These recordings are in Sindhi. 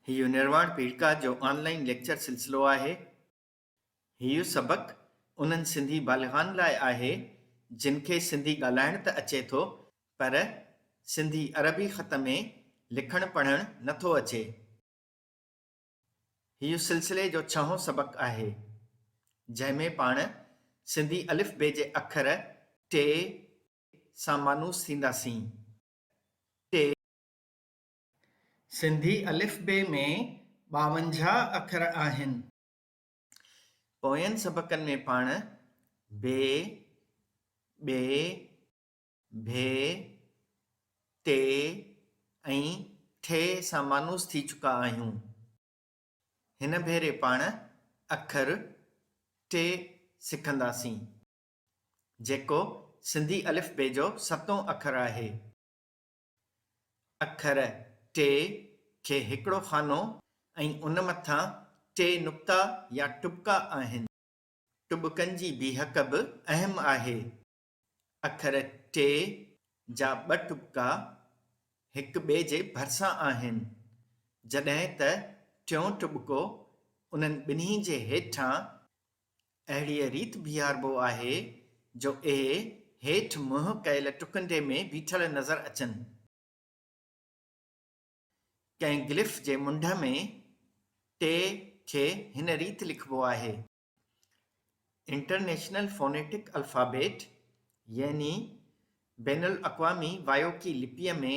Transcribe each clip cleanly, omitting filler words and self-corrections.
هيء نرواڻ پيڙهڪا جو آن لائين ليڪچر سلسلو آهي. هيء سبق انهن سنڌي بالغان لاء آهي، جن کي سنڌي ڳالهائڻ ته اچي ٿو، پر سنڌي عربي خط ۾ لکڻ پڙهڻ نه ٿو اچي. هيء سلسلي جو ڇهون سبق آهي، جنهن ۾ پاڻ سنڌي الف بي جي اکر ٽي سان مانوس ٿينداسين. ٽي. سنڌي الف بي ۾ 52 اکر آهن. پوين سبقن ۾ پاڻ بي، ٻي، ڀي، تي ۽ ٿي سان مانوس ٿي چڪا آهيون. هن ڀيري پاڻ اکر ٽي سکنداسين، جيڪو سنڌي الف بي جو ستون اکر آهي. اکر ٽي کي هڪڙو خانو ۽ ان مٿان ٽي نقطا يا ٽٻڪا آهن. ٽٻڪن جي بيهڪ به اهم آهي. اکر ٽي جا ٻه ٽٻڪا هڪ ٻئي جي ڀرسان آهن، جڏهن ته ٽيون ٽٻڪو انهن ٻنهي جي هيٺان اهڙيء ريت بيهاربو آهي جو اهي هيٺ منهن ڪيل ٽڪنڊي ۾ بيٺل نظر اچن. ڪنهن گلف جي منڍ ۾ ٽي کي هن ريت لکبو آهي. انٽرنيشنل فونيٽڪ الفابيٽ يعني بين الاقوامي وايوڪي لپيء ۾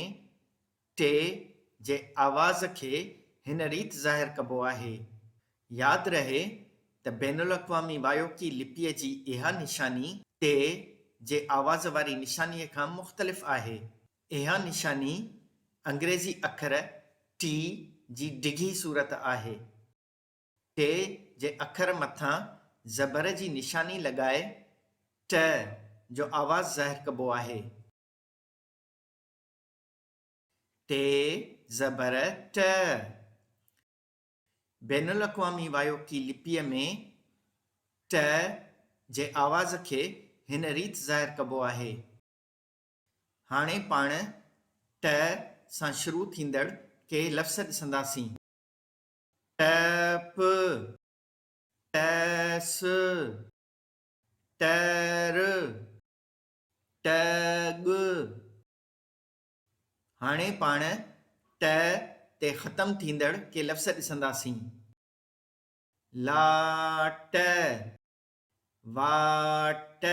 ٽي جي آواز کي هن ريت ظاهر ڪبو آهي. ياد رهي ته بين الاقوامي وايوڪي لپيء جي اها نشاني ٽي جي آواز واري نشانيء کان مختلف آهي. اها نشاني انگريزي اکر ٽي جي ڊگهي صورت آهي. ٽي جي اکر مٿان زبر جي نشاني لڳائي ٽ جو آواز ظاهر ڪبو آهي. ٽي زبر ٽ. بين الاقوامي وايوڪي لپيء ۾ ٽ جي آواز کي هن ريت ظاهر ڪبو آهي. هاڻي پاڻ ٽ سان شروع ٿيندڙ ڪي لفظ ڏسنداسين. ٽپ، ٽس، ٽر، ٽڳ. هاڻي پاڻ ٽ تي ختم ٿيندڙ ڪي لفظ ڏسنداسين. لاٽ، واٽ،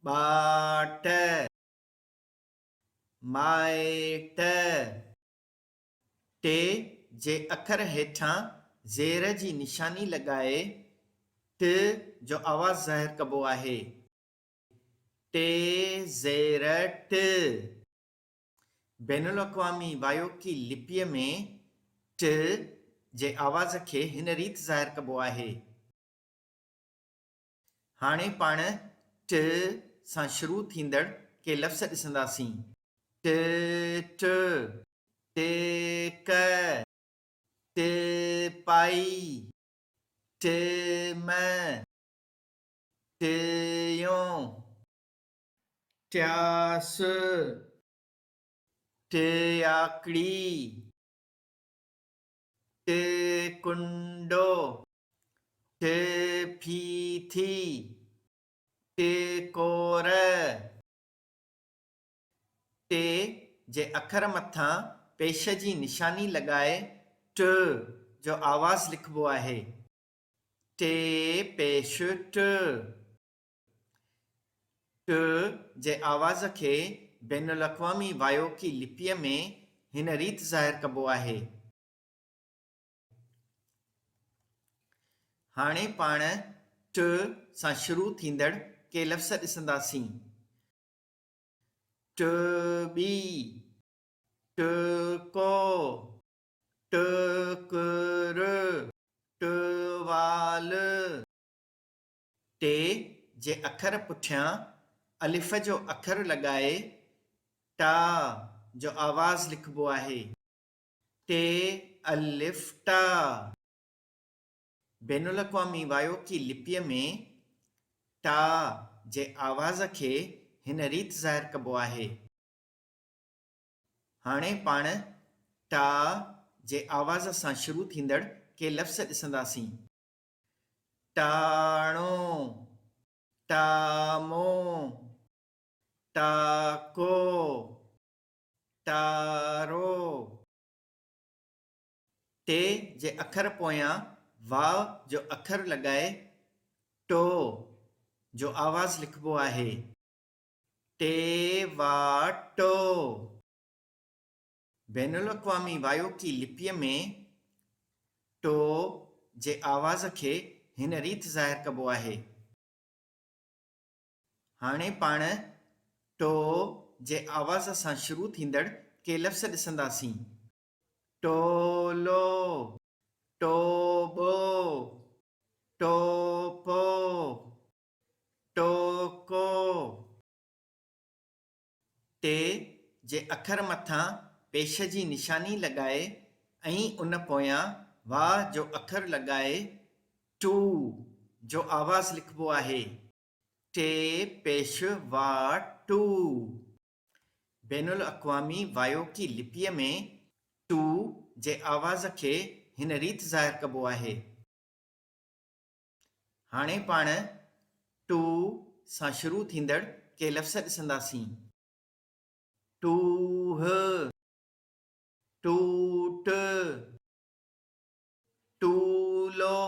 ٻاٽ، مائٽ. ٽي جي اکر هيٺان زير جي نشاني لڳائي ٽ جو آواز ظاهر ڪبو آهي. ٽي زير ٽ. بين الاقوامي وايوڪي لپيء ۾ ٽ جي آواز کي هن ريت ظاهر ڪبو آهي. هاڻي پاڻ ٽ سان شروع ٿيندڙ ڪي لفظ ڏسنداسين. ٽ ٽ. ٽيڪ، ٽپائي، ٽم، ٽيون، ٽياس، ٽياڪڙي، ٽڪنڊو، ٽڦيٿي، ٽڪور. ٽي جي اکر مٿان پيش جي نشاني لڳائي ٽ جو آواز لکبو آهي. ٽي پيش ٽ. ٽ جي آواز کي بين الاقوامي وايوڪي لپيء ۾ هن ريت ظاهر ڪبو آهي. هاڻي پاڻ ٽ سان شروع ٿيندڙ ڪي لفظ ڏسنداسين. ٽ ٻي، ٽ ڪو، ٽ ڪر، ٽ وال. ٽي جي اکر پٺيان الف جو اکر لڳائي ٽا جو آواز لکبو آهي. ٽي الف ٽا. بين الاقوامي وايوڪي لپيء ۾ ٽا جي آواز کي هن ريت ظاهر ڪبو آهي. هاڻي پاڻ ٽا جي آواز سان شروع ٿيندڙ ڪي لفظ ڏسنداسين. ٽاڻو، ٽامو، ٽاڪو، ٽارو. ٽي جي اکر پويان واء جو اکر لڳائي ٽو جو آواز لکبو آهي. ٽي وا ٽو. بين الاقوامي وايوڪي لپيء ۾ ٽو جي آواز کي هن ريت ظاهر ڪبو آهي. هاڻي پاڻ ٽو جي آواز سان شروع ٿيندڙ ڪي لفظ ڏسنداسين. ٽولو، ٽوٻو، ٽوپو، ٽوڪو. ٽي جي اکر مٿان پيش جي نشاني لڳائي ۽ ان پويان وا جو اکر لڳائي ٽو جو آواز لکبو آهي. ٽي پيش وا ٽو. بين الاقوامي وايوڪي لپيء ۾ ٽو جي آواز کي هن ريت ظاهر ڪبو آهي. هاڻي پاڻ ٽو سان شروع ٿيندڙ ڪي لفظ ڏسنداسين. ٽوهه، ٽوٽ، ٽولو.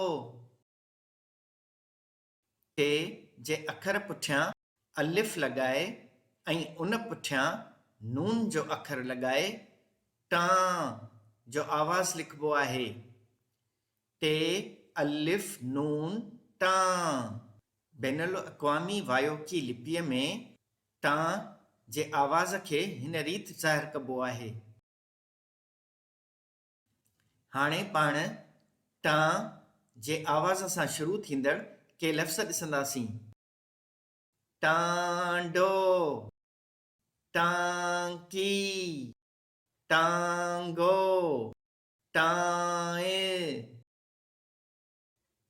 ٽي جي اکر پٺيان الف لڳائي ۽ ان پٺيان نون جو اکر لڳائي ٽان جو آواز لکبو آهي. ٽي الف نون ٽان. بين الاقوامي وايوڪي لپيء ۾ ٽان جي آواز کي هن ريت ظاهر ڪبو آهي. هاڻي پاڻ ٽان جي آواز سان شروع ٿيندڙ ڪي لفظ ڏسنداسين. ٽانڊو، ٽانڪي، ٽانگو. ٽانء،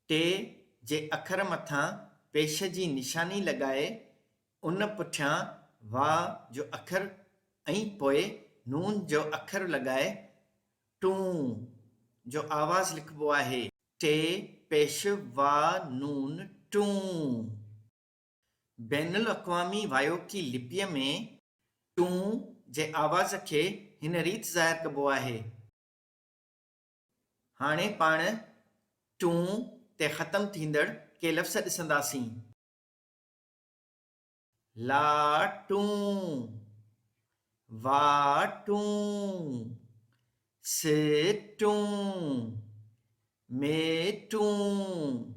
ٽي جي اکر مٿان پيش جي نشاني لڳائي ان پٺيان وا جو اکر ۽ پوء نون جو اکر لڳائي ٽون جو آواز لکبو آهي. ٽي پيش وا نون ٽون. بين الاقوامي وايوڪي لپيء ۾ ٽون جي آواز کي هن ريت ظاهر ڪبو آهي. هاڻي پاڻ ٽون تي ختم ٿيندڙ ڪي لفظ ڏسنداسين. لاٽون، واٽون، سٽون، ميٽون.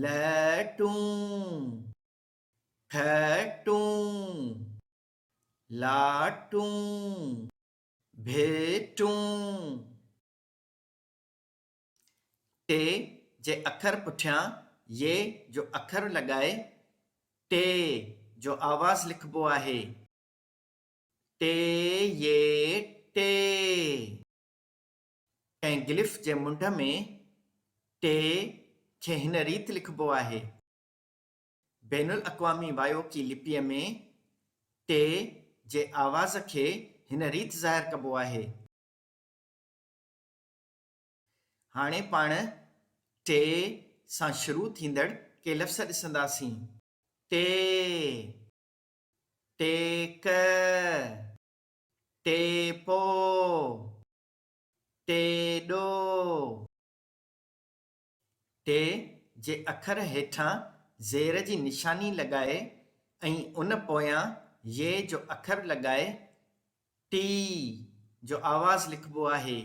لٽون، کٽون، لاٽون، ڀيٽون. ٽي جي اکر پٺيان ي جو اکر لڳائي ٽي جو آواز لکبو آهي. ٽي ي ٽي. ڪنهن گلف جي منڍ ۾ ٽي کي هن ريت لکبو آهي. بين الاقوامي وايوڪي لپيء ۾ ٽي جي آواز کي هن ريت ظاهر ڪبو آهي. هاڻي پاڻ ٽي سان شروع ٿيندڙ ڪي لفظ ڏسنداسين. ٽي، ٽيڪ، ٽيپو. ٽيڏو. ٽي جي اکر هيٺان زير جي نشاني لڳائي ۽ ان پويان ي جو اکر لڳائي ٽي جو آواز لکبو آهي.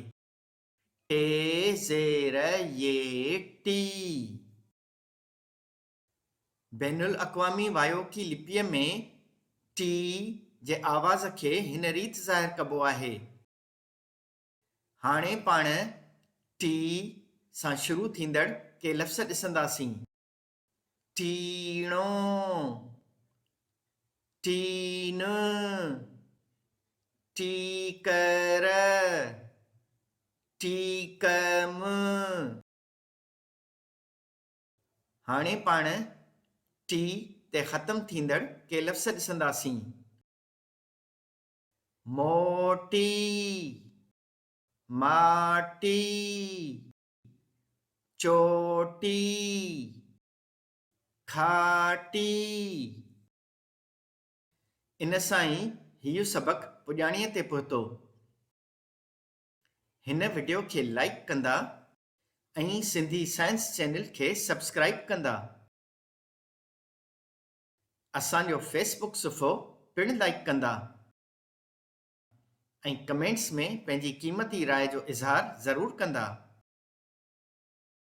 ٽي زير ي ٽي. بين الاقوامي وايوڪي لپيء ۾ ٽي جي آواز کي هن ريت ظاهر ڪبو آهي. هاڻي پاڻ ٽي سان شروع ٿيندڙ ڪي لفظ ڏسنداسين. ٽيڻو، ٽين، ٽيڪر، ٽيڪم. هاڻي پاڻ ٽي تي ختم ٿيندڙ ڪي لفظ ڏسنداسين. موٽي. ماٽي، چوٽي، کاٽي. ان سان ئي هيء سبق پڄاڻيء تي پهتو. هن وڊيو کي لائيڪ ڪندا ۽ سنڌي سائنس چينل کي سبسڪرائيب ڪندا. اسان جو فيس بڪ صفحو پڻ لائيڪ ڪندا ۽ ڪمينٽس ۾ پنهنجي قيمتي راء جو اظهار ضرور ڪندا.